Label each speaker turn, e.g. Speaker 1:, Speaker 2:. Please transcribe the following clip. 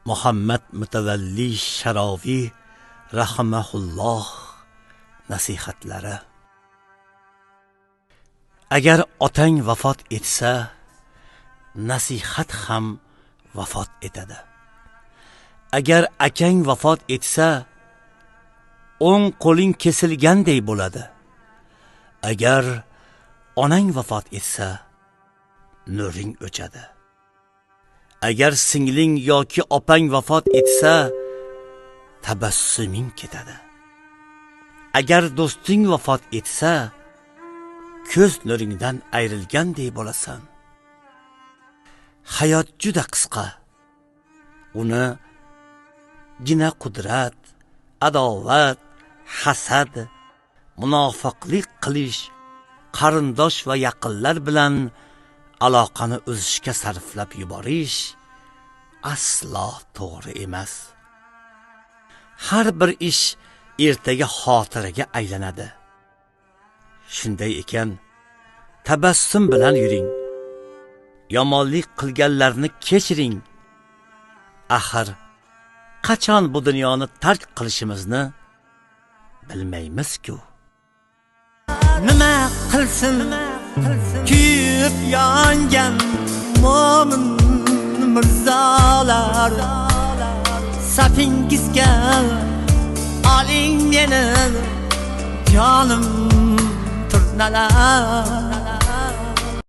Speaker 1: Muhammad Mutavalli Sharoviy rahimahulloh nasihatlari. Agar otang vafot etsa, nasihat ham vafot etadi. Agar akang vafot etsa, o'ng qo'ling kesilganday bo'ladi. Agar onang vafot etsa, nuring o'chadi. Agar singling yoki opang vafot etsa, tabassuming ketadi. Agar do'sting vafot etsa, ko'z nuringdan ayrilganday bo'lasan. Hayot juda qisqa. Uni gina qudrat, adovat, hasad, munofiqlik qilish, qarindosh va yaqinlar bilan aloqani uzishga sarflab yuborish aslo to'g'ri emas. Har bir ish ertaga xotiraga aylanadi. Shunday ekan, tabassum bilan yuring. Yomonlik qilganlarni kechiring. Axir qachon bu dunyoni tark qilishimizni bilmaymiz-ku.
Speaker 2: Nima qilsin kuyib yongan mo'min mirzolar, safingizga oling meni jonim turnalar.